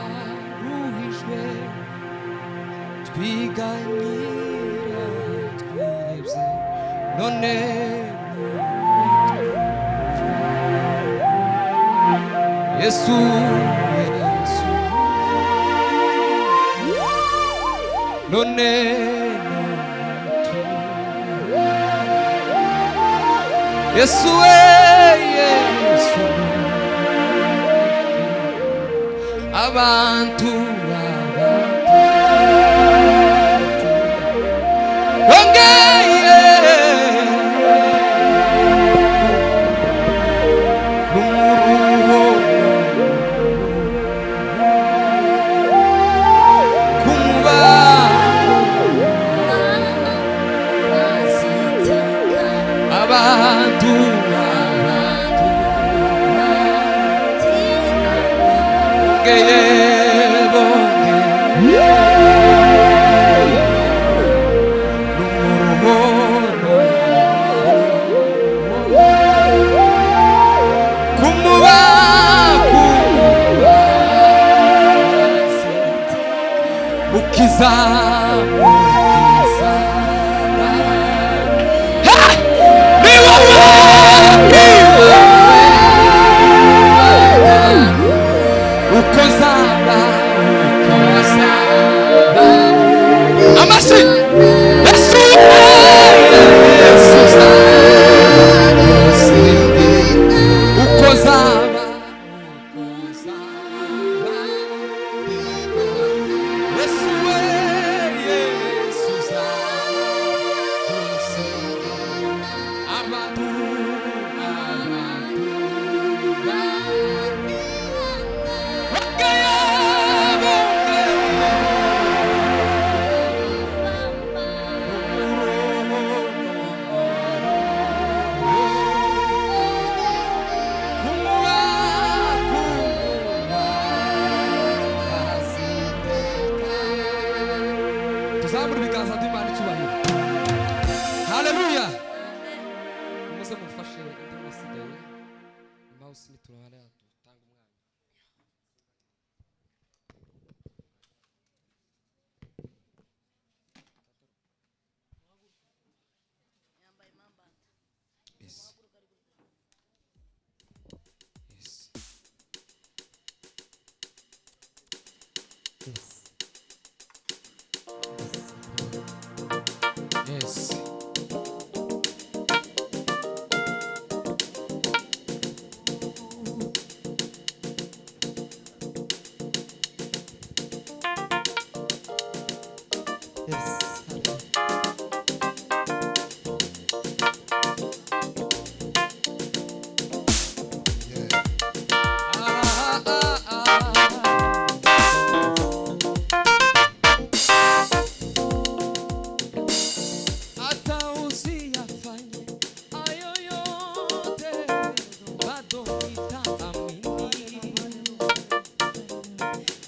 Twararuhijwe, twiganyira, twihebye, none Yesu, Yesu, none Yesu we, Yesu, abantu, abantu bongeye n'umuruho kumuba abantu, abantu bongeye, bongeye n'umuruho kumuba, kumuba, mukiza, mukiza, ha! Ni wowe, ni wowe uko nzaba, uko nzaba. Amashyi! Yesu, Yesu, uko nzaba, uko nzaba. Yesu we, Yesu, abantu, abantu bongeye, bongeye kumuba, kumuba. Tuzamura ibiganza by'Imana icyubahiro. Haleluya! Muze mufashe indi isigaye, mouse niturahara dutanga umwanya. Yes. Yes. Yes. Yes. Yes. Ah, ah, ah. Hata usiyafanye hayo yote, bado nitaamini.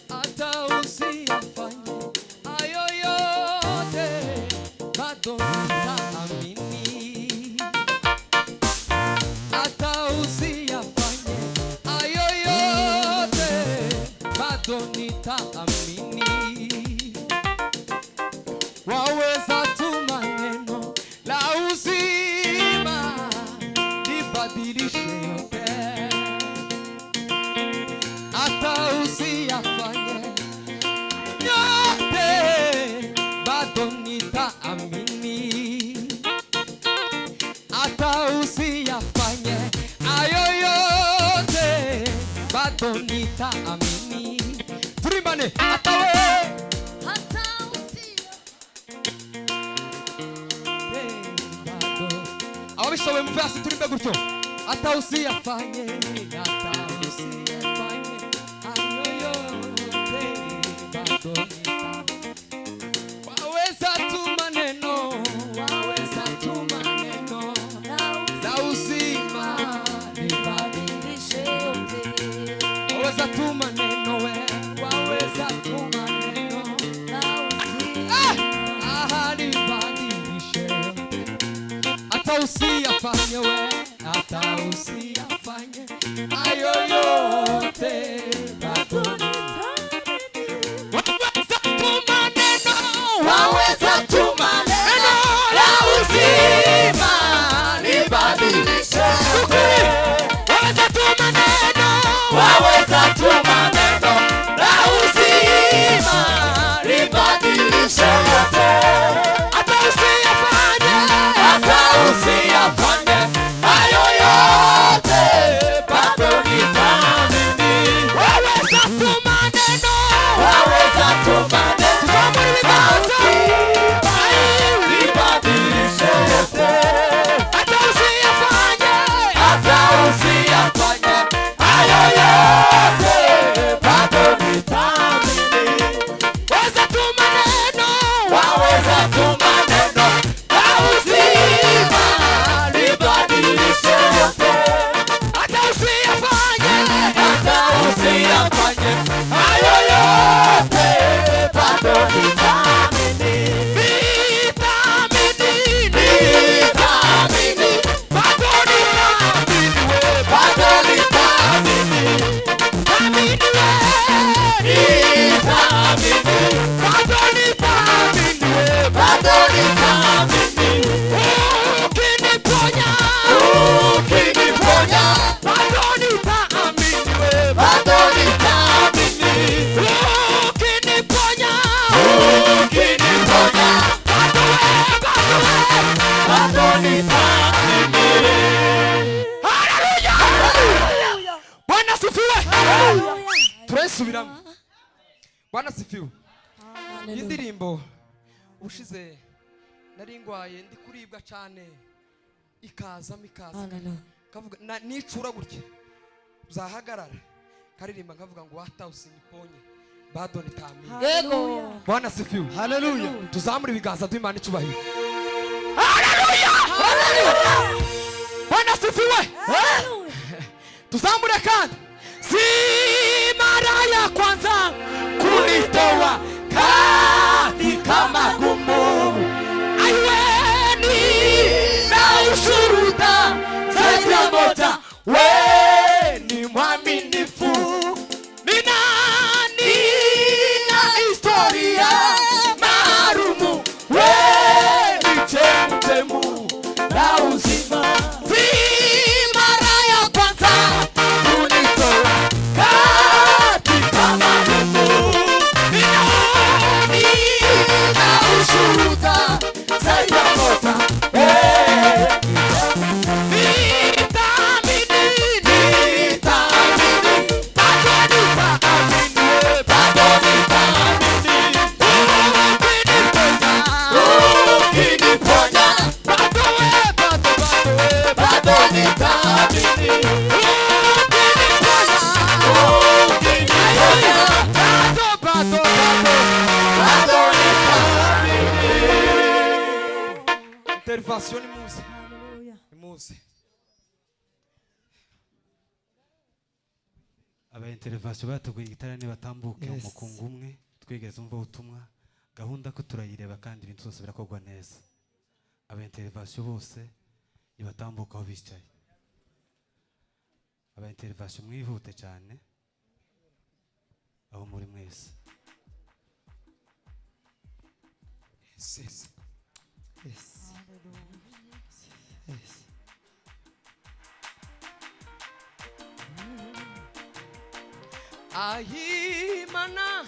Hata usiyafanye hayo yote, bado nitaamini. Hata usiyafanye hayo yote, bado nitaamini. Waweza tu maneno la uzima libadilishe yote, hata usiyafanye yote, bado nitaamini. Hata usiyafanye hayo yote, bado nitaamini. Tulimbane, hata we bado. Ababishoboye muve hasi turimbe gutyo. Hata usiyafanye, hata usiyafanye hayo yote, bado nita. Waweza tu maneno, waweza tu maneno la uzima libadilishe. Waweza tu maneno we, waweza tu maneno, ah, ahadi badilishe. Hata usiyafanye we, hata usiyafanye hayo yote, bado Turayisubiramo. Bwana sifiwe. Iyi ndirimbo ushize nari ngwaye, ndi kuribwa cyane, ikazamo ikaza, kavuga nicura gutya byahagarara, karirimba nkavuga ngo hata usiniponye bado nitaamini. Yego. Bwana sifiwe. Haleluya. Tuzamure ibiganza duhe Imana icyubahiro. Haleluya, Bwana sifiwe. Tuzamure kandi. Si mara ya kwanza kunitoa katika magumu, aiweni na ushuhuda zaidi ya moja, we ni mwaminifu. Ni nani na historia maalumu, we ni chemchemu na uzima. Si mara ya kwanza kunitoa katika magumu, ni nani na ushuhuda zaidi ya moja, we nitaamini, nitaamini, bado nitaamini, bado nitaamini. Ukiniponya, bado we, bado, bado we, bado nitaamini. Ukiniponya, bado, bado, bado, bado nitaamini. Intervention nimuze, nimuze. Aba intervention bateguye igiterane batambuke. Yes. Umukungu umwe twigeze umva ubutumwa, gahunda ko turayireba kandi ibintu byose birakorwa neza. Aba intervention bose nibatambuka aho bicaye. Aba intervention mwihute cyane aho muri mwese. Yes. Yes. Yes. Ahimana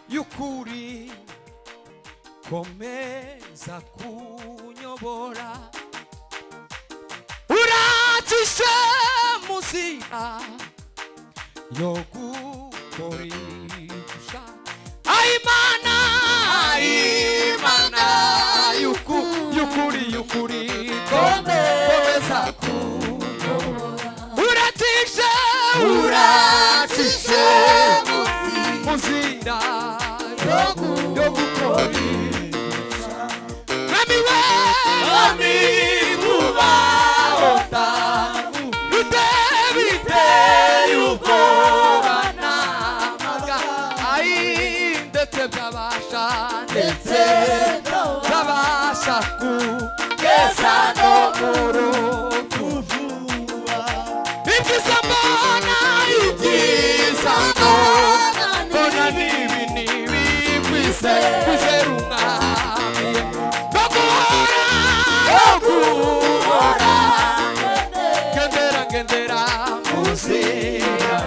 y'ukuri komeza kunyobora, uracishe muzira yo gukoresha. Ahimana, Ahimana y'ukuri, y'ukuri komeza kunyobora, uracishe, uracishe muzira yo gukoresha. Mwami we, mwami kubahota bite biteye ubwoba n'amaga, ayi ndetse byabasha, ndetse byabasha kugeza no mu rupfu. Ibyiza mbona, ibyiza mbona nibi nibi kwizera umwami no guhora, no guhora ngendera, ngendera muzira.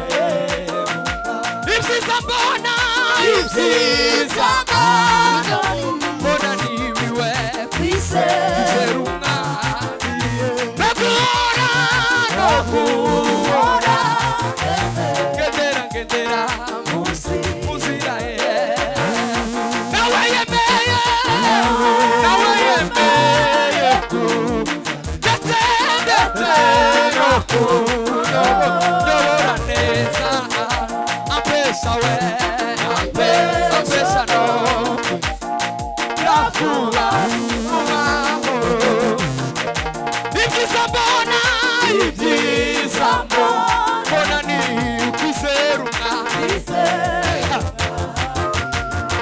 Ibyiza mbona, ibyiza mbona nibiwe kwizera umwami no guhora, no guhora ngendera, ngendera muzira. Nawe yemeye, nawe yemeye ku ndetse, ndetse no kunyobora neza, ampesha we, ampesha no kuyavuba mu mahoro. Ibyiza mbona, ibyiza mbona ni ukwizera umwami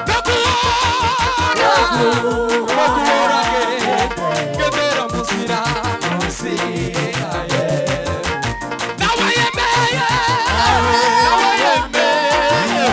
no guhora, no guhora ngendera muzira, muzira. Nawe yemeye, nawe yemeye.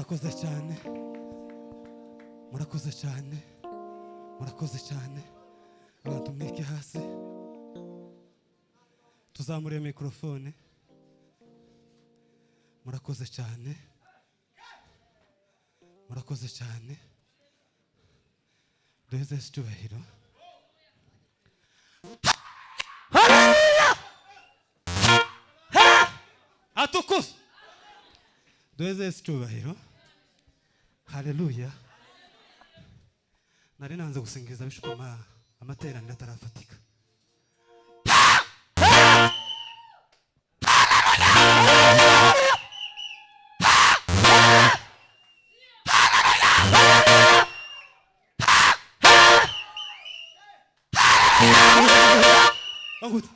Murakoze cyane, murakoze cyane, murakoze cyane. Abantu mwike hasi, tuzamure mikrofone. Murakoze cyane, murakoze cyane. Duheze icyubahiro. Atukuze, duheze icyubahiro. Haleluya. Nari nanze gusingiza bishop amateraniro atarafatika. Banguta.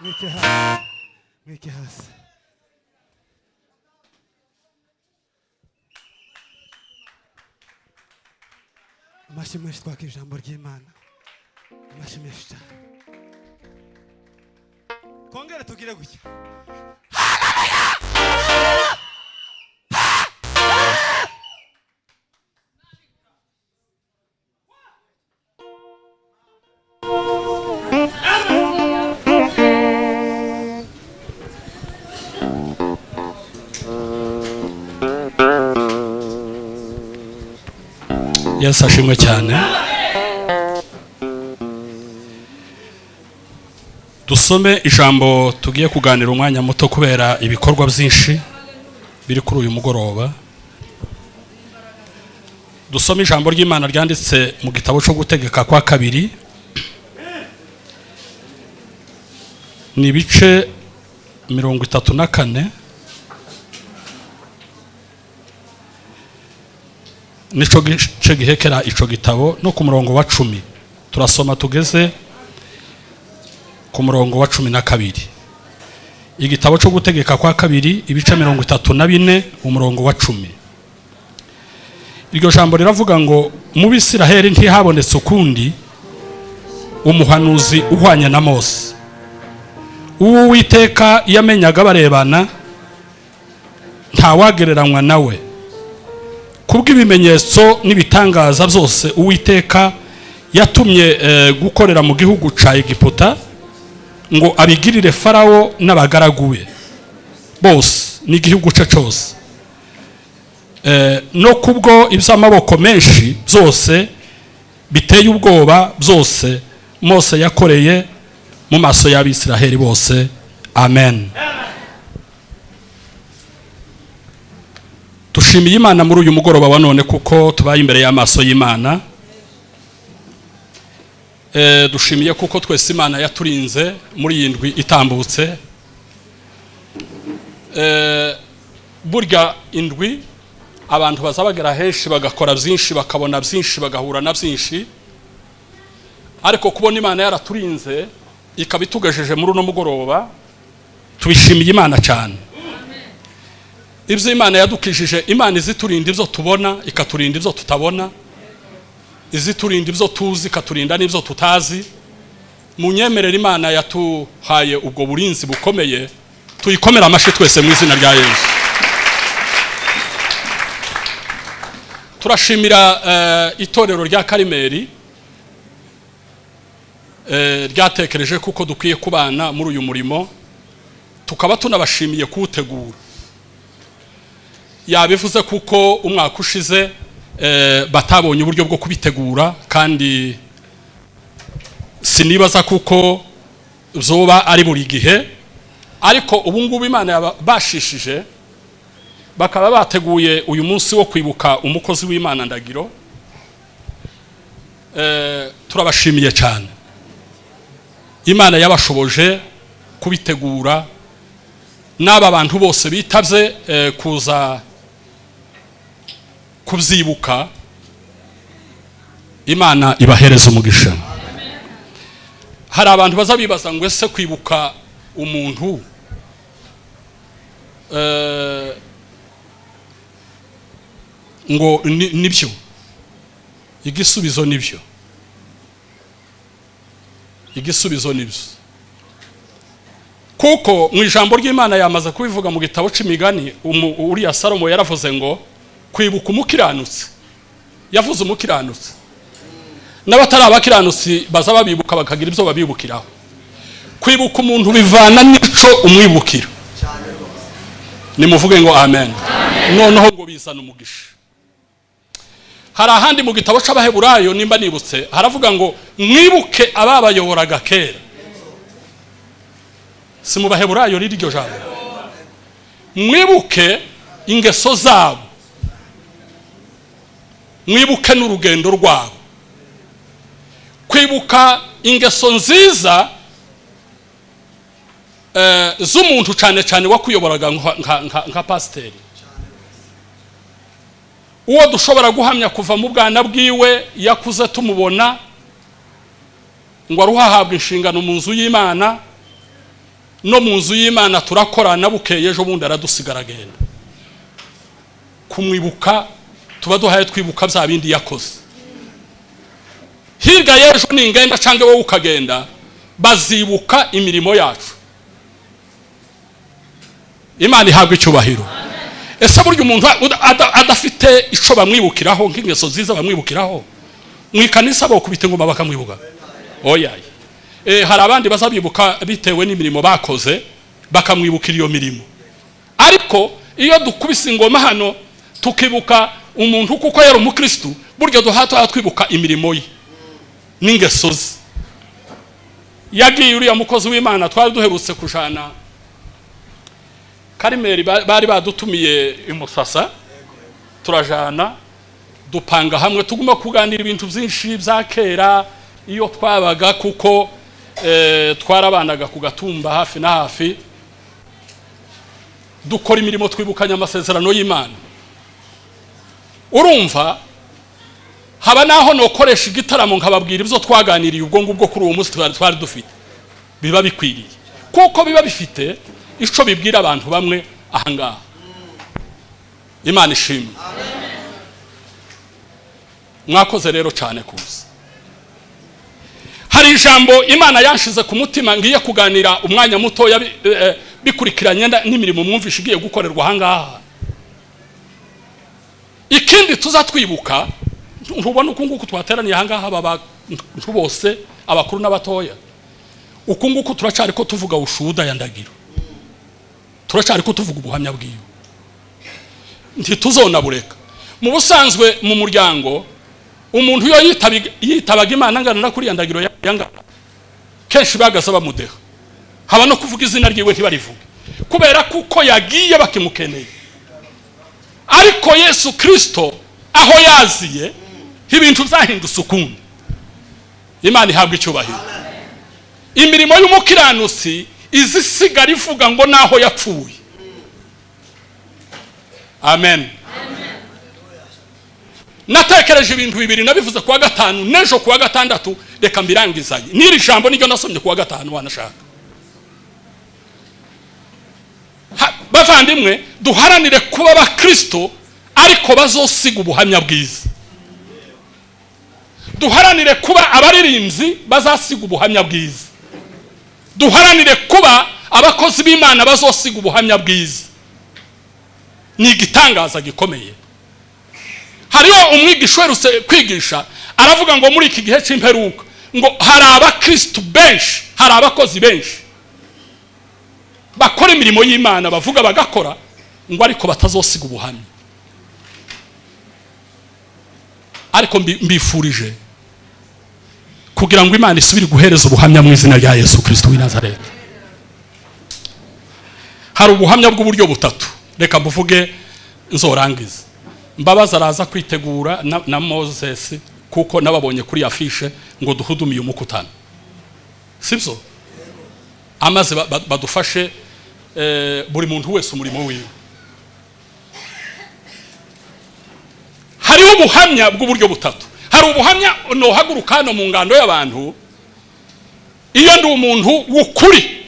Mwike hasi, mwike hasi. Amashyi menshi twaka ijambo ry'Imana, amashyi menshi cyane. Kongere tugire gutya. Yesu ashimwe cyane. Dusome ijambo tugiye kuganira umwanya muto kubera ibikorwa byinshi biri kuri uyu mugoroba. Dusome ijambo ry'Imana ryanditse mu gitabo cyo Gutegeka kwa kabiri, ni ibice 34 nico gice gihekera ico gitabo, no ku murongo wa 10 turasoma tugeze ku murongo wa 12. Igitabo cyo Gutegeka kwa kabiri ibice 34 umurongo wa 10. Iryo jambo riravuga ngo mu Bisiraheli ntihabonetse ukundi umuhanuzi uhwanye na Mose, uwo Uwiteka yamenyaga barebana, ntawagereranywa nawe. Kubw'ibimenyetso n'ibitangaza byose Uwiteka yatumye gukorera mu gihugu ca Egiputa, ngo abigirire Farawo n'abagaragu be bose n'igihugu cye cyose, no kubwo iby'amaboko menshi byose biteye ubwoba byose Mose yakoreye mu maso y'Abisiraheli bose. Amen. Dushimiye Imana muri uyu mugoroba wa none kuko tubaye imbere y'amaso y'Imana. Dushimiye kuko twese Imana yaturinze muri iyi ndwi itambutse. Burya indwi abantu bazabagera henshi bagakora byinshi, bakabona byinshi, bagahura na byinshi, ariko kubona Imana yaraturinze ikaba itugejeje muri uno mugoroba, tubishimiye Imana cyane. Ibyo Imana yadukijije, Imana iziturinda ibyo tubona, ikaturinda ibyo tutabona, iziturinda ibyo tuzi, ikaturinda n'ibyo tutazi. Munyemerere Imana yatuhaye ubwo burinzi bukomeye, tuyikomera amashyi twese mu izina rya Yesu. Turashimira itorero rya Karimeri ryatekereje kuko dukwiye kubana muri uyu murimo, tukaba tunabashimiye kuwutegura. Yabivuze kuko umwaka ushize batabonye uburyo bwo kubitegura, kandi sinibaza kuko zoba ari buri gihe, ariko ubu ngubu Imana yabashishije bakaba bateguye uyu munsi wo kwibuka umukozi w'Imana Ndagiro. Turabashimiye cyane. Imana yabashoboje Kubitegura n'aba bantu bose bitavye kuza kubyibuka, Imana ibahereza umugisha. Hari abantu baza bibaza ngo: "Ese kwibuka umuntu ngo nibyo?" Igisubizo nibyo, igisubizo nibyo, kuko mu ijambo ry'Imana yamaze kubivuga mu gitabo c'Imigani. Uriya Salomo yaravuze ngo kwibuka umukiranutsi, yavuze umukiranutsi, n'abatari abakiranutsi baza babibuka bakagira ibyo babibukiraho. Kwibuka umuntu bivana n'ico umwibukira. Nimuvuge ngo amen. Noneho ngo bizana umugisha. Hari ahandi mu gitabo c'Abaheburayo, nimba nibutse, haravuga ngo mwibuke ababayoboraga kera. Si mu Baheburayo riri iryo jambo? Mwibuke ingeso zabo, mwibuke n'urugendo rwabo. Kwibuka ingeso nziza z'umuntu, cyane cyane wakuyoboraga nka pasiteri, uwo dushobora guhamya kuva mu bwana bwiwe yakuze tumubona ngo aruhahabwa inshingano mu nzu y'Imana, no mu nzu y'Imana turakorana, bukeye ejo bundi aradusigara agenda. Kumwibuka tuba duhaye twibuka bya bindi yakoze. Hirya y'ejo ningenda cyangwa wowe ukagenda, bazibuka imirimo yacu. Imana ihabwa icyubahiro. Ese burya umuntu adafite ico bamwibukiraho, nk'ingeso nziza bamwibukiraho mu ikanisa, bokubita ingoma bakamwibuka? Oyaye. Hari abandi bazabibuka bitewe n'imirimo bakoze, bakamwibukira iyo mirimo. Ariko iyo dukubise ingoma hano tukibuka umuntu kuko yari umukristu, burya duhata twibuka imirimo ye n'ingeso ze. Yagiye uriya mukozi w'Imana twari duherutse kujana Karimeri, bari badutumiye i Musasa, turajana, dupanga hamwe, tuguma kuganira ibintu byinshi bya kera iyo twabaga, kuko twarabanaga ku Gatumba hafi na hafi, dukora imirimo, twibukanya amasezerano y'Imana. Urumva haba naho nokoresha igitaramo nkababwira ibyo twaganiriye ubwo ngubwo kuri uwo munsi twari dufite, biba bikwiriye, kuko biba bifite ico bibwira abantu bamwe ahangaha. Imana ishimwe. Mwakoze rero cyane kuza. Hari ijambo Imana yanshize ku mutima ngiye kuganira umwanya mutoya bikurikiranye n'imirimo mwumvishe igiye gukorerwa ahangaha. Ikindi tuzatwibuka, ntubona uku nguku twateraniye ahangaha, aba bantu bose, abakuru n'abatoya, uku nguku turacari ko tuvuga ushuda ya Ndagiro, turacari ko tuvuga ubuhamya bwiwe, ntituzonabureka. Mu busanzwe mu muryango, umuntu iyo yitabaga Imana angana na kuriya Ndagiro yangana, kenshi bagaza bamudeha, haba no kuvuga izina ryiwe ntibarivuge, kubera kuko yagiye bakimukeneye. Ariko Yesu Kristo aho yaziye, ibintu byahindutse ukundi. Imana ihabwa icyubahiro. Imirimo y'umukiranutsi izisigara ivuga ngo naho yapfuye. Amen. Natekereje ibintu bibiri, nabivuze kuwa gatanu n'ejo kuwa gatandatu, reka mbirangizanye n'iri jambo niryo nasomye kuwa gatanu wanashaka. Bavandimwe, duharanire kuba abakristo ariko bazosiga ubuhamya bwiza. Duharanire kuba abaririmbyi bazasiga ubuhamya bwiza. Duharanire kuba abakozi b'Imana bazosiga ubuhamya bwiza. Ni igitangaza gikomeye. Hariho umwigisha uherutse kwigisha, aravuga ngo muri iki gihe cy'imperuka ngo hari abakristu benshi, hari abakozi benshi bakora imirimo y'Imana, bavuga bagakora, ngo ariko batazosiga ubuhamya. Ariko mbifurije kugira ngo Imana isubire guhereza ubuhamya mu izina rya Yesu Kristo w'i Nazareti. Hari ubuhamya bw'uburyo butatu, reka mbuvuge nzorangize. Mbabazi araza kwitegura na Moses, kuko nababonye kuri afishe ngo duhudumiye umukutano, sibyo? Amaze badufashe buri muntu wese umurimo wiwe. Hariho ubuhamya bw'uburyo butatu. Hari ubuhamya nohaguruka hano mu ngando y'abantu, iyo ndi umuntu w'ukuri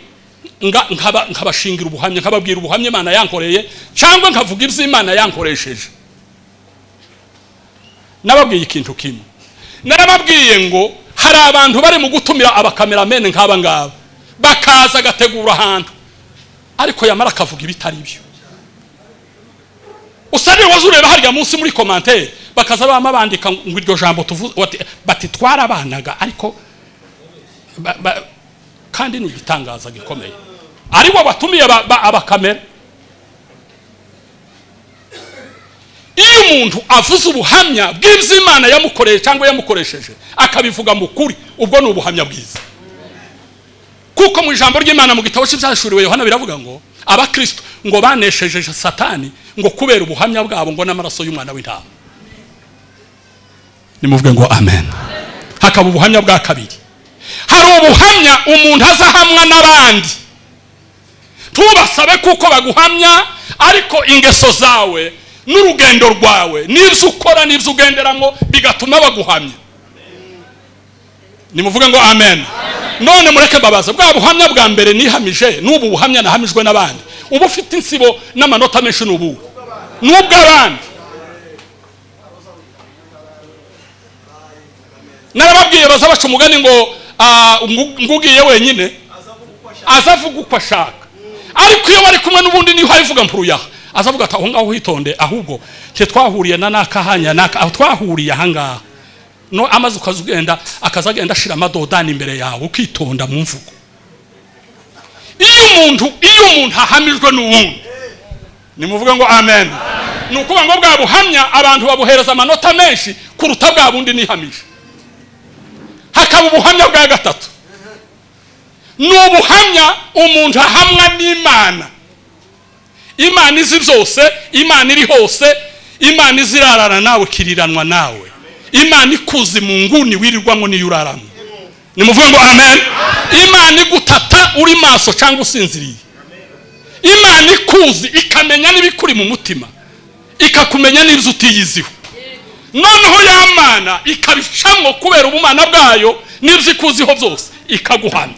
nkabashingira ubuhamya, nkababwira ubuhamya Imana yankoreye, cyangwa nkavuga ibyo Imana yankoresheje. Nababwiye ikintu kimwe, narababwiye ngo hari abantu bari mu gutumira abakameramene nk'aba ngaba, bakaza agategura ahantu, ariko yamara akavuga ibitari byo. Usabye waza ureba harya munsi muri commentaire, bakaza bama bandika ngo iryo jambo tuvuze bati twarabanaga, ariko kandi ni igitangaza gikomeye aribo batumiye abakamera. Iyo umuntu avuze ubuhamya bw'ibyo Imana yamukoreye cyangwa yamukoresheje akabivuga mu kuri, ubwo ni ubuhamya bwiza. Kuko mu ijambo ry'Imana mu gitabo cy'ibyahishuriwe Yohana biravuga ngo abakristo ngo banesheje Satani ngo kubera ubuhamya bwabo ngo n'amaraso y'umwana w'intama. Nimuvuge ngo amen. Hakaba ubuhamya bwa kabiri. Hari ubuhamya umuntu azahamwa n'abandi, tubasabe kuko baguhamya, ariko ingeso zawe n'urugendo rwawe n'ibyo ukora n'ibyo ugenderamo bigatuma baguhamya. Nimuvuge ngo amen. None mureke mbabaza, bwa buhamya bwa mbere nihamije n'ubu buhamya nahamijwe n'abandi, ubu ufite insibo n'amanota menshi n'ubu n'ubw'abandi. Narababwiye baza baca umugani ngo ngugiye wenyine azavuga uko ashaka, ariko iyo bari kumwe n'ubundi niho abivuga mpuruyaha, azavuga ati aho ngaho hitonde, ahubwo cye twahuriye na nakahanya naka aho twahuriye aha ngaha. No amaze ukazugenda akazagenda ashira amadodani imbere yawe ukitonda mu mvugo. Iyo umuntu ahamijwe n'uwundi, nimuvuge ngo amen. Ni ukuvuga ngo bwa buhamya abantu babuhereza amanota menshi kuruta bwa bundi nihamije. Hakaba ubuhamya bwa gatatu, ni ubuhamya umuntu ahamwa n'Imana. Imana izi byose, Imana iri hose, Imana izirarana nawe kiriranwa nawe, Imana ikuzi mu nguni wirirwamo niyo uraramo. Nimuvuge ngo amen. Imana igutata uri maso cyangwa usinziriye, Imana ikuzi ikamenya n'ibikuri mu mutima, ikakumenya n'ibyo utiyiziho. Noneho ya Mana ikabicamo kubera ubumana bwayo n'ibyo ikuziho byose ikaguhamya.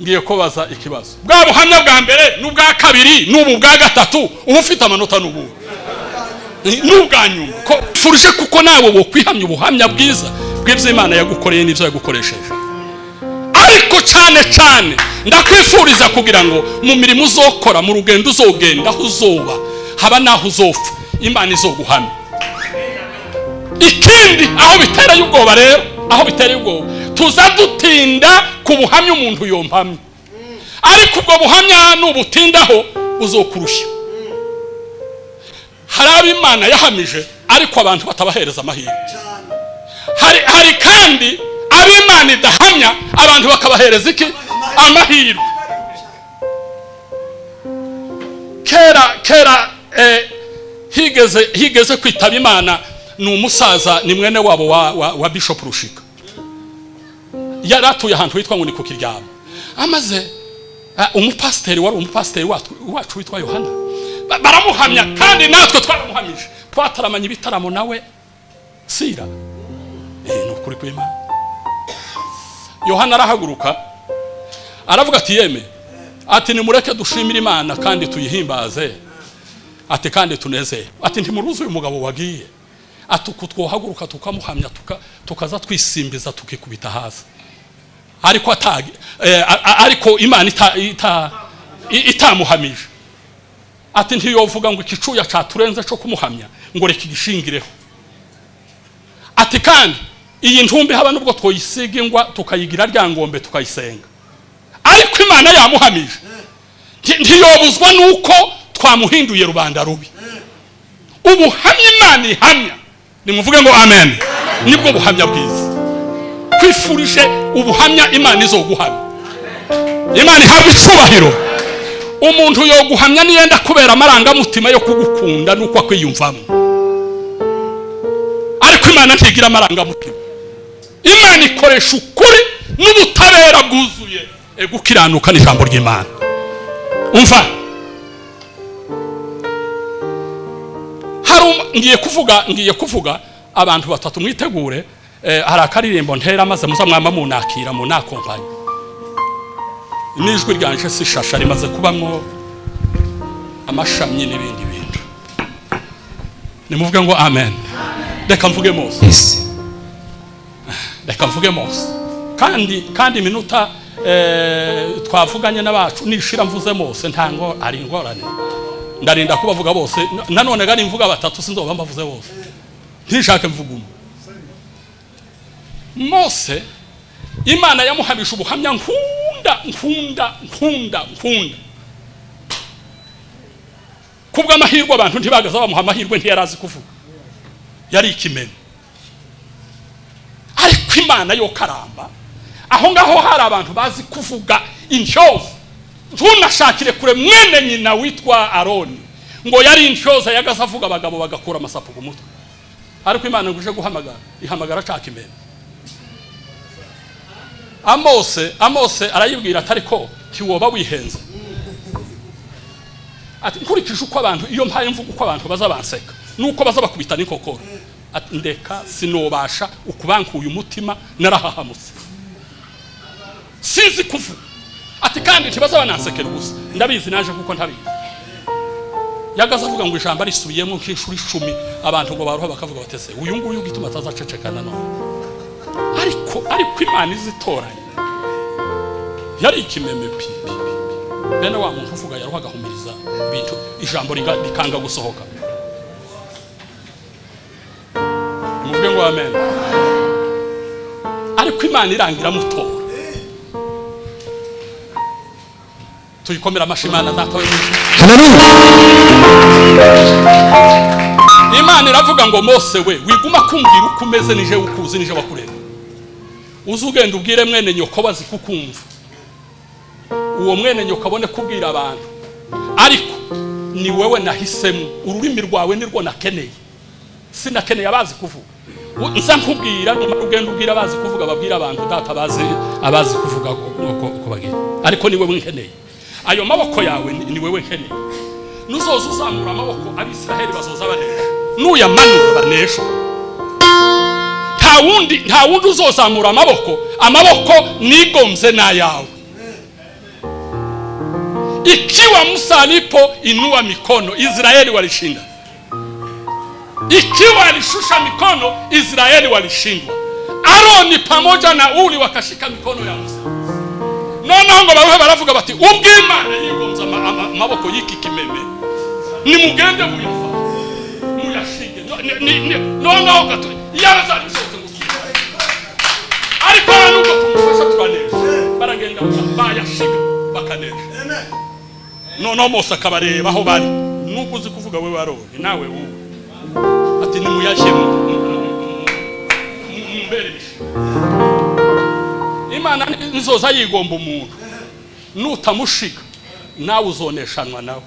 Ngiye kubaza ikibazo, bwa buhamya bwa mbere n'ubwa kabiri n'ubu bwa gatatu, uba ufite amanota n'ubu n'ubwa nyuma ko furuje, kuko nawe wo kwihamya ubuhamya bwiza bw'ibyo Imana yagukoreye n'ibyo yagukoresheje. Ariko cyane cyane ndakwifuriza kugira ngo mu mirimo uzokora, mu rugendo uzogenda, aho uzoba haba naho uzopfa, Imana izoguhamya. Ikindi aho bitereye ubwoba rero, aho bitereye ubwoba, tuza dutinda ku buhamya umuntu yompamya, ariko ubwo buhamya nubutindaho uzokurusha. Hari abo Imana yahamije ariko abantu batabahereza amahirwe. Hari kandi abo Imana idahamya abantu bakabahereza iki? Amahirwe. Kera higeze kwitaba Imana ni umusaza, ni mwene wabo wa Bishop Rushika, yari atuye ahantu hitwa ngo ni ku Kiryama. Amaze umupasiteri wari umupasiteri wacu witwa Yohana, baramuhamya kandi natwe twaramuhamije, twataramanye ibitaramo nawe sira. Ni ukuri kw'Imana. Yohana arahaguruka aravuga ati yeme, ati nimureke dushimire Imana kandi tuyihimbaze, ati kandi tunezere, ati ntimuruzi uyu mugabo wagiye, ati uku twohaguruka tukamuhamya tukaza twisimbiza tukikubita hasi, ariko ariko Imana itamuhamije. Ati ntiyovuga ngo ikicuya caturenze cyo kumuhamya ngo reka igishingireho. Ati kandi iyi ntumbi haba nubwo twoyisiga ingwa tukayigira ryangombe tukayisenga, ariko Imana yamuhamije, ntiyobuzwa nuko twamuhinduye rubanda rubi. Ubuhamya Imana ihamya, nimuvuge ngo amen, nibwo buhamya bwiza. Kwifurije ubuhamya Imana izoguhamya. Imana ihabwa icubahiro. Umuntu yoguhamya niyenda kubera amarangamutima yo kugukunda nuko akwiyumvamo, ariko Imana ntigira amarangamutima. Imana ikoresha ukuri n'ubutabera. Ubutabera bwuzuye gukiranuka n'ijambo ry'Imana. Umva, hari ngiye kuvuga abantu batatu, mwitegure. Hari akaririmbo ntera maze muza mwama munakira munakompanya n'ijwi ryanje. Si shasha rimaze kubamwo amashami n'ibindi bintu. Nimuvuge ngo amen. Reka mvuge Mose. Yes. Reka mvuge Mose, kandi iminota twavuganye n'abacu nishira mvuze Mose, ntango ari ingorane. Ndarinda kubavuga bose. Nanone gari mvuga batatu, sinzoba mbavuze bose, ntishake mvuga umwe. Mose, Imana yamuhamisha ubuhamya nkunda, nkunda, nkunda, nkunda. Kubw'amahirwe abantu ntibagaza bamuha amahirwe, ntiyarazi kuvuga, yari ikimene. Ariko Imana yo karamba, aho ngaho hari abantu bazi kuvuga, intyoza. Ntunashakire kure, mwene nyina witwa Aroni ngo yari intyoza, yagaze avuga abagabo bagakura amasapo ku mutwe. Ariko Imana ngo ije guhamagara, ihamagara ashaka imene. Amose arayibwira ati: "Ariko ntiwoba wihenze?" Ati: "Nkurikije uko abantu, iyo mpaye mvuga uko abantu baza banseka nuko baza bakubita n'inkokora." Ati: "Ndeka, sinobasha ukubankuye umutima, narahahamutse, sinzi kuvuga." Ati: "Kandi ntibaza banansekera ubusa, ndabizi naje kuko ntabizi." Yagaze avuga ngo ijambo arisubiyemo nk'inshuro 10, abantu ngo baruha bakavuga batese: "Uyu nguyu gituma atazaceceka nanone." Ariko Imana izitoranye, yari ikimeme pi pi pi pi. Bene wa muntu uvuga yaruha agahumiriza ibintu, ijambo rikanga gusohoka. Muvuge ngo amen. Ariko Imana irangira mutora. Tuyikomera amashyi Imana Data we mu ijuru. Haleluya. Imana iravuga ngo: "Mose we, wiguma kumbwira uko umeze, nije ukuzi, nije wakureba. Uze ugenda ubwire mwene nyoko bazi kukumva, uwo mwene nyoko abone kubwira abantu. Ariko ni wewe nahisemo, ururimi rwawe nirwo nakeneye, sinakeneye abazi kuvuga. Nza nkubwira, numara ugenda ubwira abazi kuvuga, babwira abantu data bazi abazi kuvuga uko bagira. Ariko ni wewe nkeneye, ayo maboko yawe ni wewe nkeneye. Nuzoza uzamura amaboko, Abisiraheli bazoza banesha, nuyamanura baneshwa. Nta wundi uzozamura amaboko, amaboko nigombye n'ayawe." Ikiwa Musa alipo inua mikono, Israeli walishinda. Ikiwa alishusha mikono, Israeli walishindwa. Aroni pamoja na Uri wakashika mikono ya Musa. Noneho ngo baruhe baravuga bati: "Ubwo Imana yigombye amaboko y'iki kimeme, nimugende muyafa muyashinge." Noneho gato iyaba zabishobotse ngo tumufashe, ariko hano nubwo tumufasha turanesha. Baragenda bayashiga bakanesha. Noneho Mose akabareba aho bari: "Nubwo uzi kuvuga we Aroni, nawe wowe," ati, "nimuyashe mumbere imishinga." Imana nzoza yigomba umuntu, nutamushiga nawe uzoneshanwa nawe.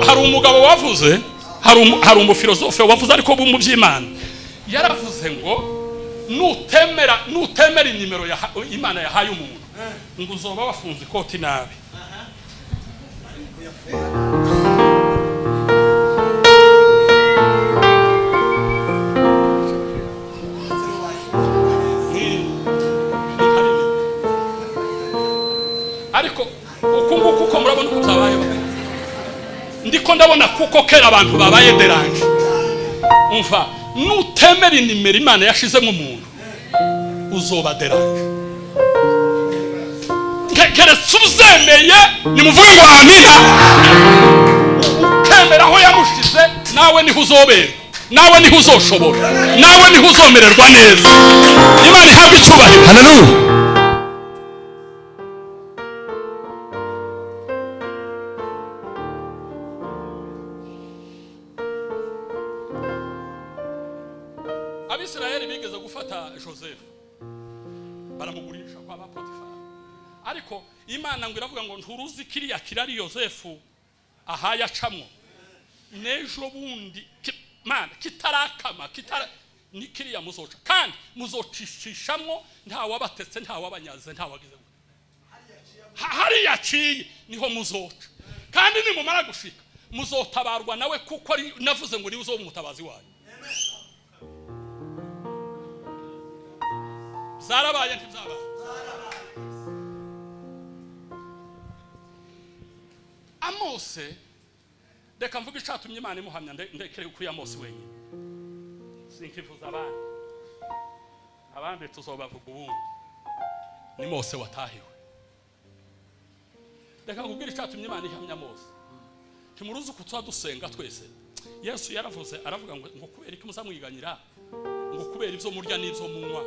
Hari umugabo wavuze, hari umufilozofe wavuze, ariko mu by'Imana yaravuze ngo nutemera inimero Imana yahaye umuntu, ngo uzoba wafunze ikoti nabi. Ni kanini. Ariko uku nguku uko murabona uko byabayeho, ndiko ndabona kuko kera abantu babaye dérangé. Umva, nutemera inimero Imana yashizemo umuntu, uzoba dérangé. Keretse uzemeye, nimuvuge ngo amina, ukemera aho yamushize, nawe niho uzobera, nawe niho uzoshobora, nawe niho uzomererwa neza. Imana ihabwe icyubahiro. Haleluya. Abisirayeli bigeze gufata Joseph, baramugurisha kwa ba Potifari. Ariko Imana ngo iravuga ngo: "Nturuzi kiriya kirari Yosefu ahaye acamwo n'ejo bundi mana kitarakama kitara Ni kiriya muzoca kandi muzocishishamo, nta wabatetse, nta wabanyaze, nta wagize hariya aciye niho muzoca. Kandi nimumara gushika muzotabarwa nawe, kuko ari navuze ngo niwe uzoba umutabazi wayo. Zarabaye ntibyabaye. Amose, reka mvuge icatumye Imana imuhamya, ndekere kuri Amose wenyine, sinkivuza abandi, abandi tuzobavuga ubundi. Ni Mose watahiwe. Reka nkubwire icatumye Imana ihamya Mose. Ntimuruzi uko tuba dusenga twese. Yesu yaravuze, aravuga ngo kubera iki muzamwiganyira, ngo kubera ibyo murya n'ibyo munywa,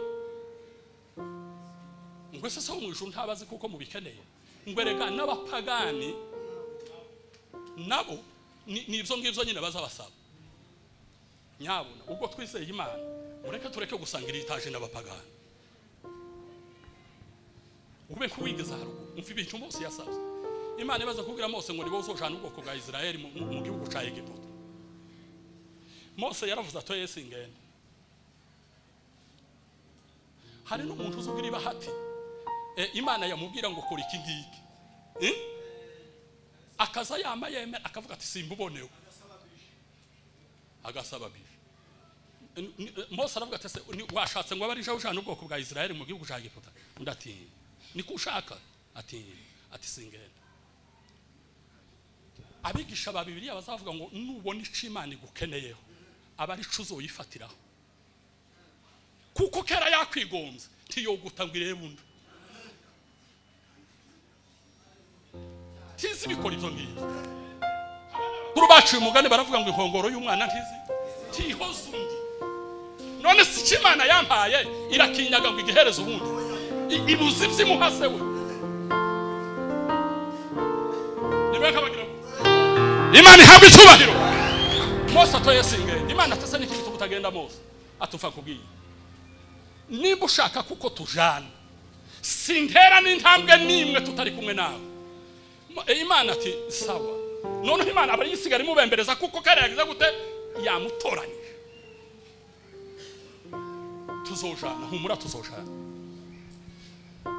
ngo ese so mu ijuru ntabazi kuko mubikeneye, ngo erega n'abapagani nabo ni ibyo ngibyo nyine bazabasaba. Nyabona ubwo twizeye Imana, mureke tureke gusangira itaje n'abapagani. Ube kuwigeza haruguru umva ibintu Mose yasabye. Imana ibaza kubwira Mose ngo nibo uzojana ubwoko bwa Israeli mu gihugu ca Egiputa. Mose yaravuze ati Yesu ingenda. Hari n'umuntu uzugira ibahati, Imana yamubwira ngo kora iki ngiki, akaza yama yemera akavuga ati simbubonewe, agasaba bije. Mose aravuga ati washatse ngo abarije ujana ubwoko bwa Israeli mu gihugu ca Egiputa? Undi ati niko ushaka, ati singenda. Abigisha ba Bibiliya bazavuga ngo nubona ico Imana igukeneyeho aba ari co uzoyifatiraho, kuko kera yakwigombye ntiyoguta ngo irebe undi. Tizi bikora ibyo ngibyo. Kuri baciye umugani baravuga ngo inkongoro y'umwana ntizi ntihoze undi. None si icyo Imana yampaye irakinyaga ngo igihereze ubundi, ibuze ibyimuhase we. Imana ihabwa icyubahiro. Mose atoye singenda. Imana atese n'iki gituma utagenda Mose? Atufa kubwiye niba ushaka kuko tujana, sintera n'intambwe n'imwe tutari kumwe nawe. Imana ati sawa. Noneho Imana aba yisigara imubembereza kuko kare yagize gute, yamutoranyije. Tuzojana, humura tuzojana.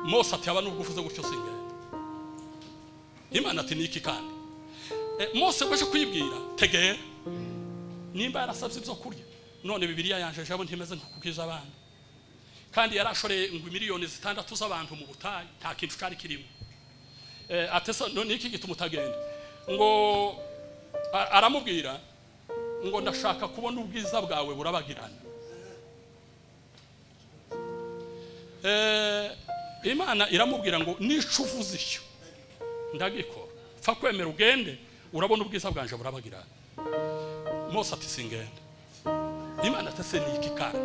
Mose ati aba nubwo uvuze gutyo singenda. Imana ati niki kandi? Mose waje kwibwira tegera nimba yarasabye ibyo kurya, none Bibiliya yanjeje abo ntimeze nkukukiza abana. Kandi yarashoreye ngo miliyoni 6 z'abantu mu butayu, nta kintu cari kirimo. Atesa none iki gituma utagenda? Ngo aramubwira ngo ndashaka kubona ubwiza bwawe burabagirana. Imana iramubwira ngo nico uvuze icyo ndagikora, pfa kwemera ugende, urabona ubwiza bwanje burabagirana. Mose ati singenda. Imana atese niki kandi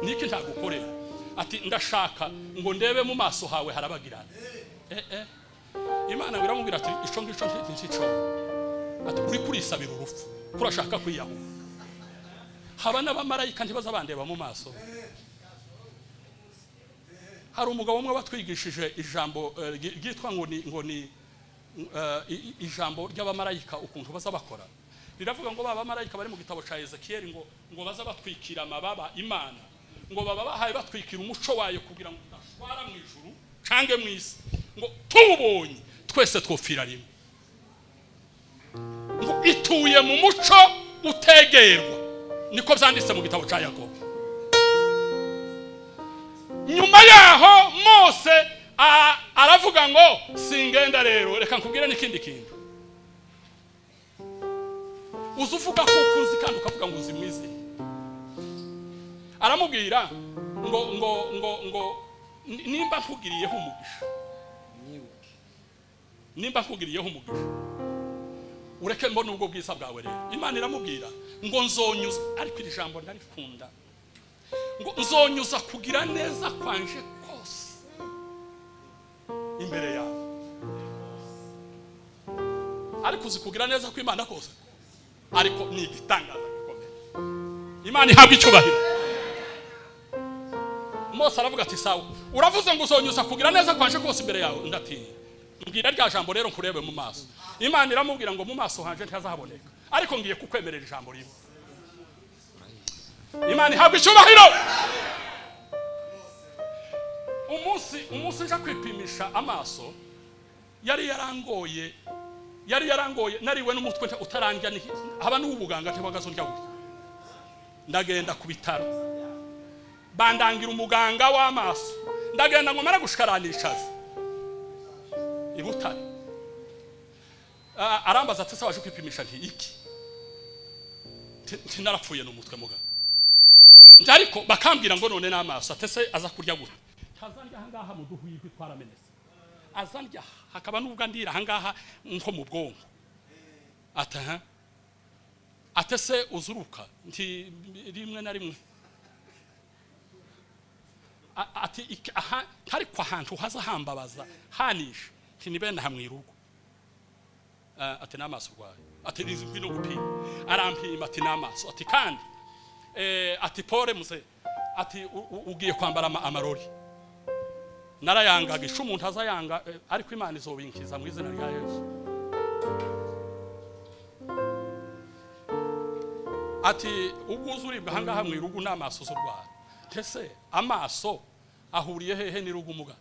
niki ntagukorera? Ati ndashaka ngo ndebe mu maso hawe harabagirana. Imana iramubwira ati ico ngico ntico, ati uri kurisabira urupfu, kurashaka kwiyahura. Haba n'abamarayika ntibazabandeba mu maso. Hari umugabo umwe watwigishije ijambo ryitwa ngo ni ijambo ry'abamarayika ukuntu bazabakora. Riravuga ngo baba abamarayika bari mu gitabo ca Ezekiel ngo baza batwikira amababa Imana, ngo baba bahaye batwikira umuco wayo kugira ngo udashwara mu ijuru cange mu isi, ngo tubonye twese twopfira rimwe. Ngo ituye mu muco utegerwa, niko byanditse mu gitabo ca Yakobo. Nyuma yaho Mose aravuga ngo singenda rero, reka nkubwire n'ikindi kintu. Uzuvuga ko ukuzi kandi ukavuga ngo uzimwize. Aramubwira ngo ngo ngo ngo nimba nkugiriyeho umugisha, nimba nkugiriyeho umugisha ureke mbona ubwo bwiza bwawe rero. Imana iramubwira ngo nzonyuza, ariko iri jambo ndarikunda, ngo nzonyuza kugira neza kwanje kose imbere yawe. Ariko uzi kugira neza kw'Imana kose, ariko ni igitangaza gikomeye. Imana ihabwa icyubahiro. Mose aravuga ati sawa, uravuze ngo uzonyuza kugira neza kwanje kose imbere yawe, ndatinya. Mbwira rya jambo rero nkurebe mu maso. Imana iramubwira ngo mu maso hanje ntihazahaboneka, ariko ngiye kukwemerera ijambo rimwe. Imana ihabwa icyubahiro. Umunsi nja kwipimisha amaso, yari yarangoye, nariwe n'umutwe utarangira, haba n'ubuganga ntibagazondya gutya. Ndagenda ku bitaro, bandangira umuganga w'amaso. Ndagenda ngo mara gushikaranishaza i Butare. Arambaza ati: "Se waje kwipimisha?" Nti: "Iki?" Nti: "Narapfuye n'umutwe, muga." Nti: "Ariko bakambwira ngo none n'amaso." Ate: "Se aza kurya gute?" Ntazandya ahangaha mu duhwihwi twaramenetse, azandya hakaba n'ubwo andira ahangaha nko mu bwonko. Ati: "Aha." Ate: "Se uzuruka?" Nti: "Rimwe na rimwe." Ati: "Aha ariko ahantu haza hambabaza hanisha." Nti: "Ni bene hamwe irugo." Ati: "N'amaso urwaye." Ati: "Nizi ngwino gupima." Arampima, ati: "N'amaso." Ati: "Kandi ati pole muze." Ati: "Ugiye kwambara amarori." Narayangaga isha umuntu azayanga, ariko Imana izobinkiza mu izina rya Yesu. Ati: "Ubwo uza uribwa ahangaha mu irugu, n'amaso uzurwara." Ntese amaso ahuriye hehe n'irugu, muga?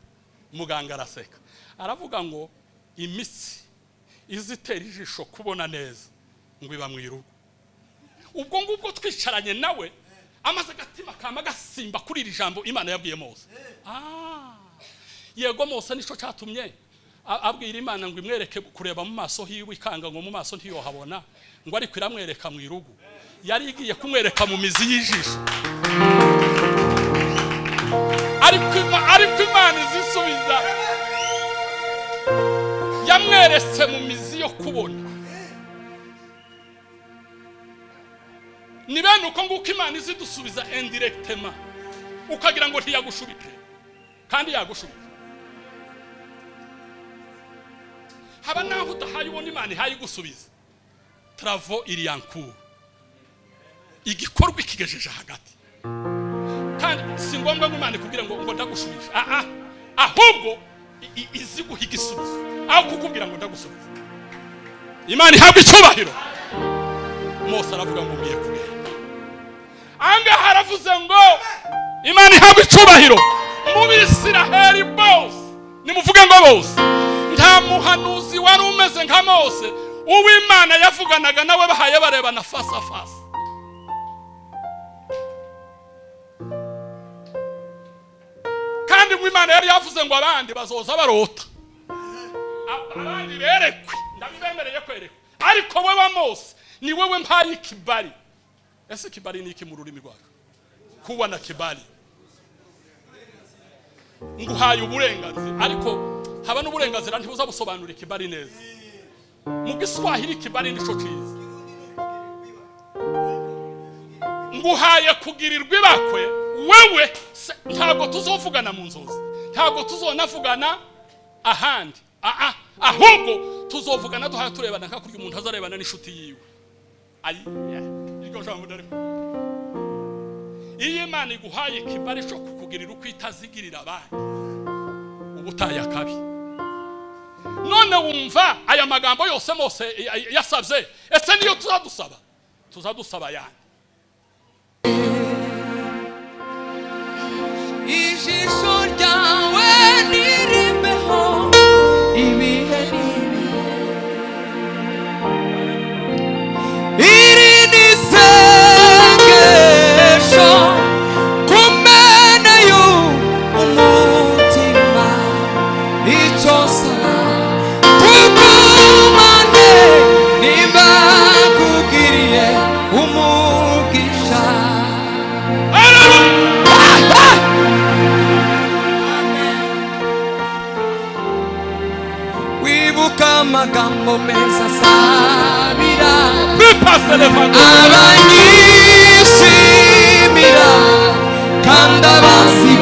Muganga araseka, aravuga ngo imitsi izitera ijisho kubona neza ngo iba mu irugu. Ubwo ngubwo twicaranye nawe, amaze agatima kama gasimba kuri iri jambo Imana yabwiye Mose. Yego, Mose nico cyatumye abwira Imana ngo imwereke kureba mu maso hiwe, ikanga ngo mu maso ntiyohabona, ngo ariko iramwereka mu irugu. Yari igiye kumwereka mu mizi y'ijisho, ariko Imana izisubiza, yamweretse mu mizi yo kubona. Ni bene uko nguko Imana izidusubiza indirectement, ukagira ngo ntiyagushubije kandi yagushubije. Haba naho udahaye ubona Imana ihaye igusubiza. Travaux iri en cours, igikorwa ikigejeje hagati, kandi si ngombwa ngo Imana ikubwire ngo ndagushubije. Ah, ahubwo izi guha igisubizo aho kukubwira ngo ndagusubiza. Imana ihabwa icyubahiro. Mose aravuga ngo ngiye kugenda. Ahangaha aravuze ngo Imana ihabwa icyubahiro. Mu Bisiraheli bose, nimuvuge ngo bose, nta muhanuzi wari umeze nka Mose, uw'Imana yavuganaga nawe bahaye barebana face à face. Kandi ngo Imana yari yavuze ngo abandi bazoza barota, abandi berekwe, ndabibemereye kwerekwa, ariko wewe Mose ni wewe mpaye ikibali. Ese kibali ni iki mu rurimi rwacu? Kuba na kibali, nguhaye uburenganzira, ariko haba n'uburenganzira ntibuza busobanura ikibali neza. Mu Giswahili kibali nico ciza: nguhaye kugirirwa ibakwe wewe. Ntabwo tuzovugana mu nzozi, ntabwo tuzonavugana ahandi. Aa, ahubwo tuzovugana duhaye turebana, nka kurya umuntu azarebana n'inshuti yiwe. Ayi, iryo jambo ndariko. Iyo Imana iguhaye ikibari cyo kukugirira uko itazigirira abandi, uba utaye akabi. None wumva aya magambo yose Mose yasabye, ese niyo tuzadusaba? Tuzadusaba yandi. Ijisho ryawe nirimbeho ibihe n'ibihe. Iri ni isengesho kumena y'umutima, icyo nsaba tugumane, nimba kugiriye umugisha. Hallelujah! Wibuka amagambo meza asabira Bipase levando. Abanyishimira kandi abansiba.